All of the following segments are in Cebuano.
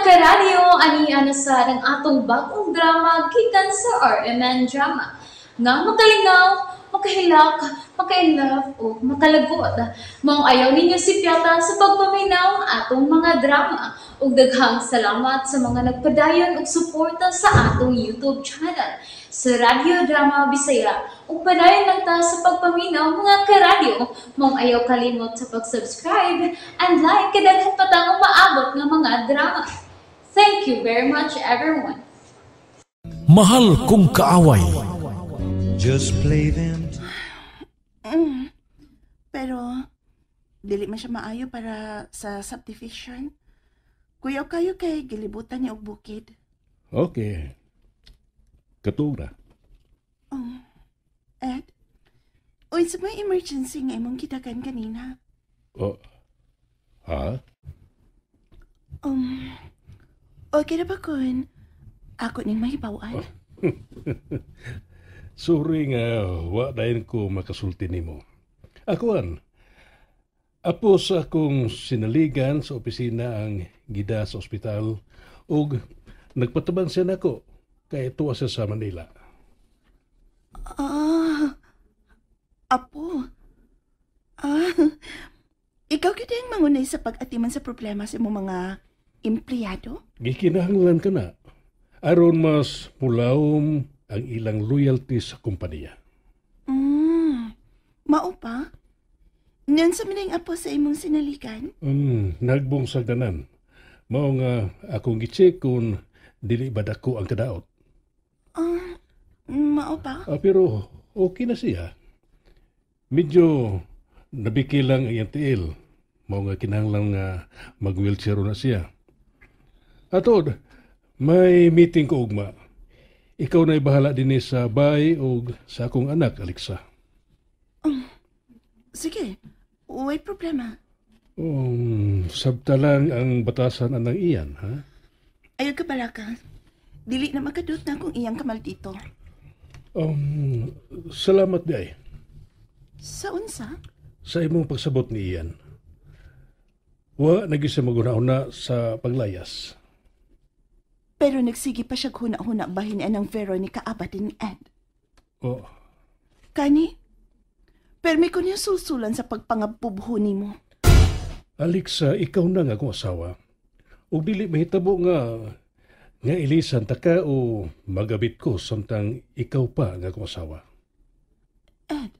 Karadyo, ani ana sa ang atong bagong drama gikan sa RMN Drama nga makalingaw, makahilak, maka-inlove o makalagot. Maong ayaw ninyo sipyata sa pagpaminaw atong mga drama. Ug daghang salamat sa mga nagpadayon og suporta sa atong YouTube channel sa Radyo Drama Bisaya. Ug padayon lang ta sa pagpaminaw, mga karadyo. Maong ayaw kalimot sa pag-subscribe and like kay daghan pa tang umaabot nga mga drama. Thank you very much, everyone. Mahal Kong Kaaway. Just play them. Pero dili man siya maayo para sa subdivision. Kuyaw kayo kay gilibutan niya og bukid. Okay. Katuog na. Ed, unsa may emergency nga imong gidagan ganina? Oh. Ha? Okay na ba kun ako ning mahibaw-an? Sorry nga wa dayon ko makasulti nimo. Akuan. Apo sa akong sinaligan sa opisina ang gida sa ospital ug nagpatabang siya nako kay tuwa siya sa Manila. Ah, apo. Ah, ikaw gyud ang mangunay sa pag-atiman sa problema sa imong mga empleyado? Gikinahanglan ka na aron mas mulawom ang ilang loyalty sa kompanya. Mao pa? Ngan sa mining apo sa imong sinaligan? Nagbong sagdanan. Mao nga akong gi-check kung dili ba dako ang kadaot. Ah, mao pa? Ah, pero okay na siya. Medyo nabiki lang ang iyang tiil. Mao nga kinahanglan nga mag-wheelchair na siya. Atod, may meeting ko ugma. Ikaw na bahala dinhi sa bay og sa akong anak, Alexa. Sige, way problema. Sabta lang ang batasan anang iyan, ha? Ayaw ka balaka. Dili na makadot na kung iyang kamal dito. Salamat di ay Sa unsa? Sa imong pagsabot ni Ian. Wa na gyud siya maghuna-huna sa paglayas. Pero nagsige pa siya huna-huna bahin anang Veronica Abadin, Ed. Oh, Kani, permi ko niya sulsulan sa pagpangabubho nimo. Alexa, ikaw na nga akong asawa. Ug dili mahitabo nga nga ilisan ta ka o magabit ko samtang ikaw pa nga akong asawa. Ed,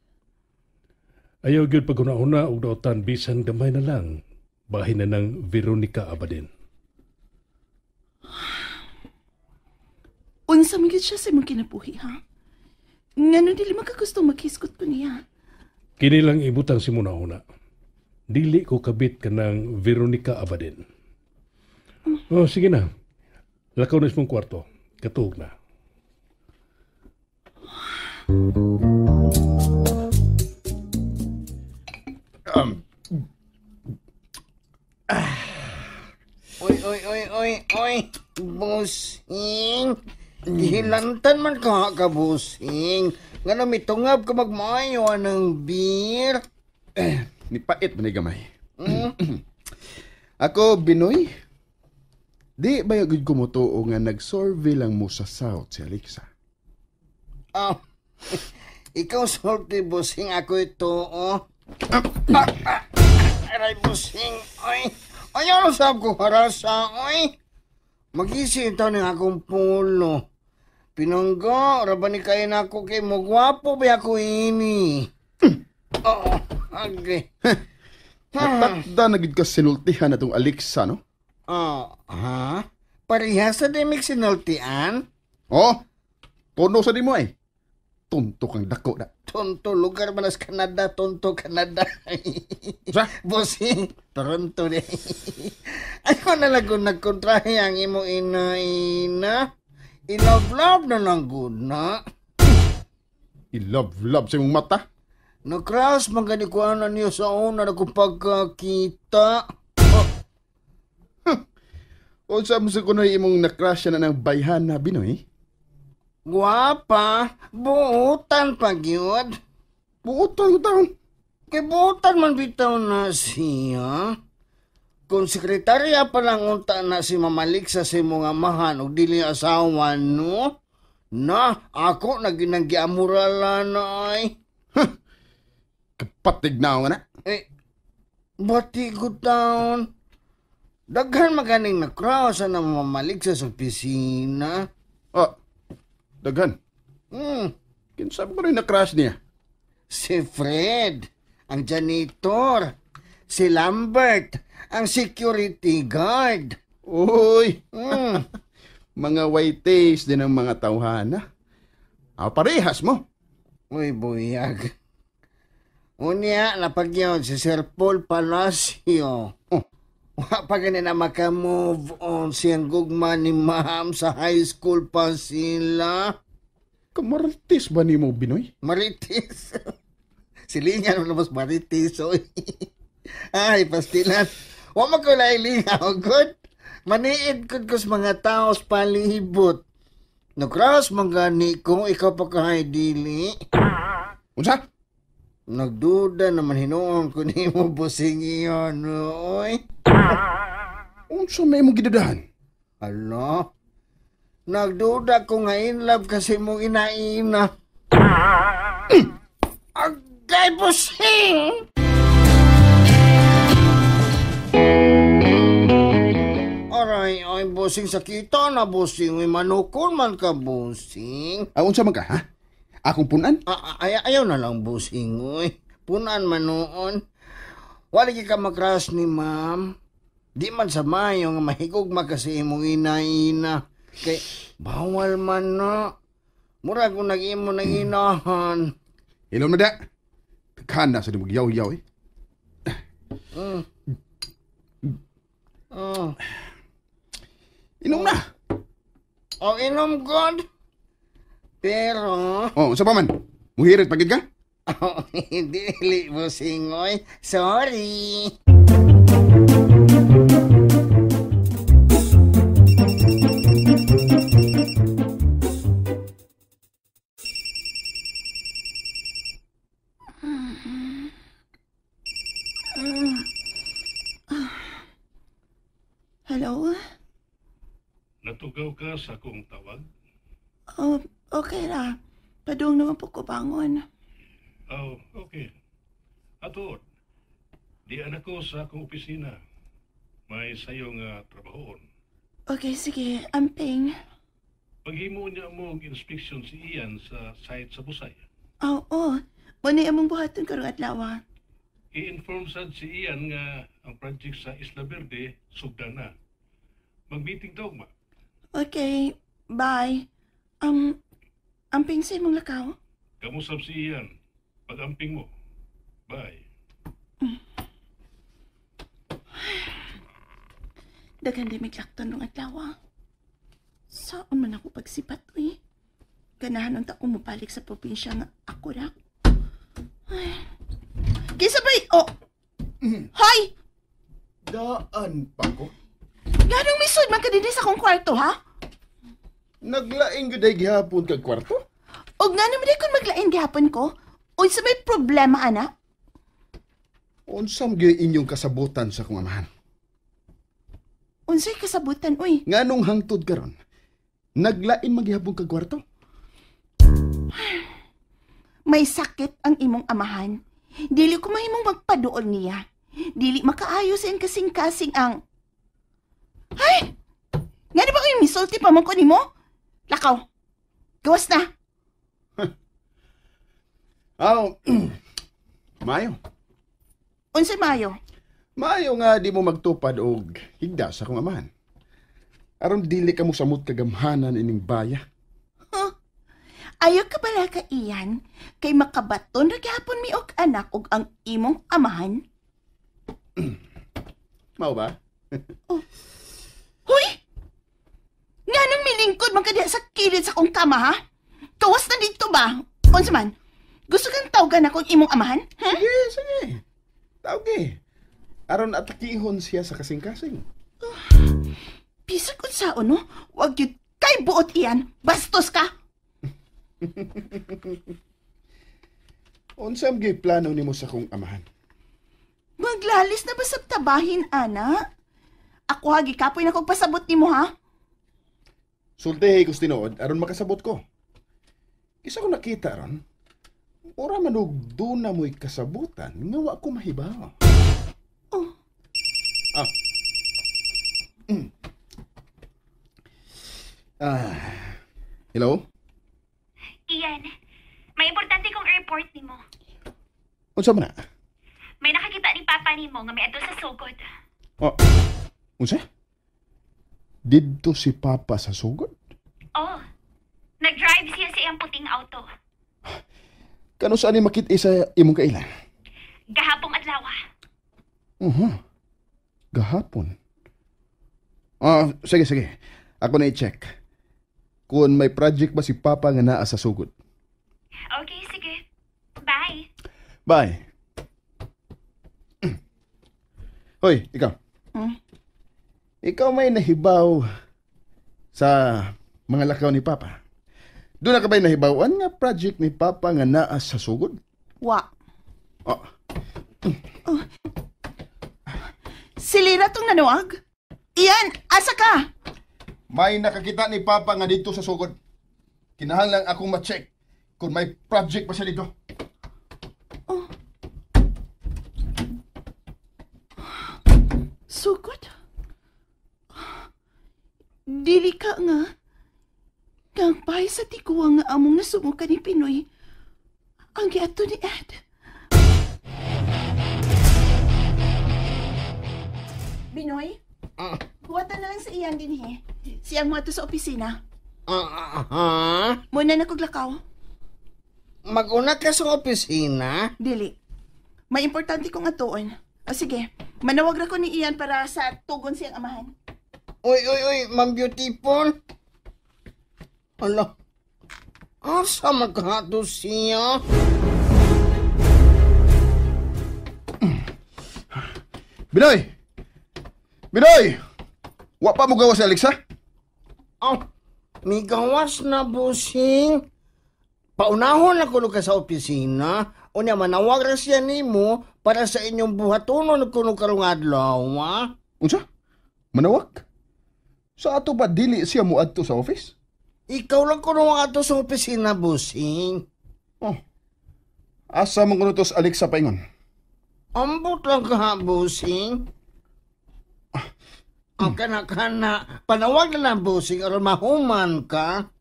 Ayaw gyud paghuna-huna og daotan bisan gamay na lang bahin na ng Veronica Abadin. Unsa man gyud siya sa imong kinabuhi, ha? Ngano dili man ka gustong maghiskot ko niya? Kini lang ibutang si muna-huna. Dili ko kabit kanang Veronica Abadin. Oh, sige na. Lakaw na sa mong kwarto. Katuog na. Oy, oy, oy, oy, oy. Busing. Gihilantan man ka ka, busing. Nga mitungab ka magmaayo ng beer. Eh, nipait man ni gamay. Ako, Binoy, di ba yung ko mo tuo nga nag-survey lang mo sa South si Alexa? Oh. Ikaw sulti, busing. Ako ito, oh. Ah, ah, ah, aray, busing. Oy. Ay, ano sab ko harasa, oy. Mag-isip ito ng akong pulo. Pinangga, raba ni kayo na ako kay mo. Gwapo ba ako ini? Oo, okay. Natakda na gid ka sinultihan na tong Alexa, no? Oh, ha? Pareha sa dimik sinultian? Oh, tono sa di mo ay. Tonto kang dako na. Tonto, lugar man sa Canada, Tonto, Canada. Sa? Bossing, Toronto di. Ayaw na lang kung nagkontrahe ang imong ina-ina. I-love-love na lang good na. I-love-love sa imong mata? Na-crush man gani ko ana niyo sa una na kong pagkakita. Oh. Huh. Unsa mo sa kunoy imong na-crush na ng bayhana, Binoy? Guwapa, buutan pa gyud. Buutan ko taon. Kay buutan man bitaw na siya. Kung sekretarya pa lang unta na si Mamaliksa sa imong amahan og dili asawa, no? Na, ako na ginanggiamurala na ay. Huh. Kapatig na nga na. Eh, bati ko taon. Daghan maganing na-cross na Mamaliksa sa opisina. Oh, daghan? Hmm. Kinsa ko rin na-crush niya? Si Fred, ang janitor. Si Lambert, ang security guard. Uy! Mm. Mga white taste din ang mga tawhana. Ah, parehas mo. Uy, buyag. Unya, napagyaw si Sir Paul Palacio. Oh. Wa pa gani na makamove on siyang gugma ni ma'am sa high school pa sila. Kamaritis ba ni mo, Binoy? Maritis. Silinya naman mas maritis, oy. Ay, pastilan. Wa man ko lailingaw, good. Maniid ko sa mga tao sa palibot. Nag-cross man gani ko, ikaw pa kahay dili. Unsa? Nagduda naman hinuon ko nimo busing iyon, oy. Unsa may imong gidudahan? Alo? Nagduda ko nga in love kasi mong inaina. Agay, busing! Aray, ay, busing, sakita na, busing. Uy, manukon man ka, busing. Ah, unsa man ka, ha? Akong punan? Ayaw na lang, busing, uy. Punan man noon. Wala ka makras ni ma'am. Di man sa mayo nga mahigugma kasi imong ina-ina. Kay, bawal man na. Mura kung nag-imo ng inahan. Ilom na da. Taghan na sa di magyaw-yaw, eh. Inom na. Oh, inom, God. Pero... Oh, unsa pa man? Muhirit pagid ka? Oh, dili, busingoy. Sorry. Hello? Natugaw ka sa akong tawag? Oh, okay ra. Padung naman po ko bangon. Oh, okay. Atuod, diyan ako sa akong opisina. May sayo nga trabahoon. Okay, sige. Amping. Paghimo niya mo og inspection si Ian sa site sa Busay. Oo, oh, oh. Muna among buhaton karong adlaw. I-inform sad si Ian nga ang project sa Isla Verde sugdan na. Mag-meeting daw ma. Okay, bye. Amping sa imong lakaw. Kamusap si Ian. Pag-amping mo. Bye. Daghan di may lakton nung adlaw. Saan man ako pagsipat, uy? Ganahan unta ko mobalik sa probinsya nga ako ra. Ay. Kisa ba'y, oh! Hoy! Daan pa ko? Ganong misud man ka dinhi sa akong kwarto, ha? Naglaing gyud ay gihapon kag kwarto? Og nga naman di kun maglaing gihapon ko? Unsa may problema, ana? Unsa man gyud inyong kasabutan sa akong amahan? Unsay kasabutan, uy? Nganong hangtod karon? Naglain man gihapon kag kwarto? May sakit ang imong amahan. Dili ko mahimong magpaduol niya. Dili makaayos ang kasing-kasing ang... Ay! Nga di ba kayo misulti pa man ko nimo? Lakaw! Gawas na! Aw, maayo. Unsay maayo? Maayo nga di mo magtupad og higda sa akong amahan. Aron dili ka mo samot kagamhanan ining baya. Huh? Ayaw ka bala ka iyan, kay makabaton ra gihapon mi og anak og ang imong amahan? Mao ba? Oh. Hoy! Nganong milingkod man ka diha sa kilid sa akong kama, ha? Kawas na dito ba? Unsa man? Gusto kang tawagan ako ang imong amahan? Hmm? Sige, sige. Tawag. Aron atakihon siya sa kasing-kasing. Oh, bisag unsaon, no? Wag yun kay buot iyan. Bastos ka! Unsa man gyud plano nimo sa akong amahan? Maglalis na ba sa tabahin, ana? Ako ha, gikapoy na kog pasabot nimo ha. Sultihi ko tinuod aron makasabot ko. Kisa ko nakita ron, ora man og duna mo'y kasabutan nga wa ko mahibaw. Oh. Ah. Ah. Hello? Ian, may importante kong report nimo. Unsa man na? May nakakita ni Papa nimo nga may adto sa sugod. Oh. Unsa? Didto si Papa sa sugod? Oh. Nag-drive siya sa iyang puting auto. Kano saan ni makita sa imong kailan? Gahapong adlaw. Gahapon. Ah, sige, sige. Ako na i-check. Kung may project ba si Papa nga naa sa sugod. Okay, sige. Bye. Bye. Hoy, ikaw. Hmm? Ikaw may nahibaw sa mga lakaw ni Papa. Doon na ka ba'y nahibawan nga project ni Papa nga naa sa sugod? Wa. Oh. Oh. Si Lira tong nanuag? Ian, asa ka? May nakakita ni Papa nga dito sa sugod. Kinahanglan akong ma-check kung may project pa siya dito. Oh. Sugod? Dili ka nga. Kang bahay sa tikuwa nga among nasumukan ni Pinoy. Ang giadto ni Ed. Binoy? Buwatan na lang sa iyan din he. Siyang mo ato sa opisina. Ha? Muna na kog lakaw. Mag-una ka sa opisina? Dili. May importante kong atuon. O sige, manawag ra ko ni Ian para sa tugon siyang amahan. Uy, uy, uy, Ma'am Beautiful. Ala, asa magkahato siya? Binoy! Binoy! Wa pa mo gawas si Alexa? Oh, may gawas na, busing. Paunahon na kuno ka sa opisina. Unya, manawag ra siya nimo para sa inyong buhatonon kuno karong adlaw, ha? Unsa? Manawag? Sa ato ba dili siya moadto sa office? Ikaw lang kuno ang ato sa opisina, busing. Oh. Asa man kuno to sa Alexa paingon? Ambot lang ka, busing. Ang kana-kana, panawag na lang, busing, aron mahuman ka.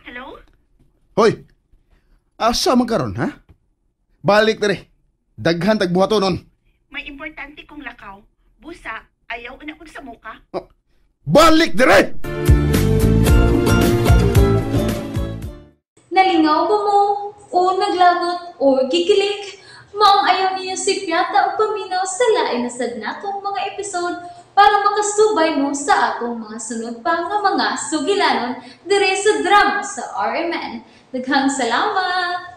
Hello? Hoy! Asa man karon, ha? Balik dere. Daghan tagbuhaton nun. May importante kong lakaw. Busa, ayaw na kong samuka. Oh, balik dere! Nalingaw ba mo? O naglagot o gikilig? Maong ayaw niyo si Piata o paminaw sa lain na sad natong mga episode para makasubay mo sa atong mga sunod pa nga mga sugilanon dire sa drama sa RMN. Daghang salamat!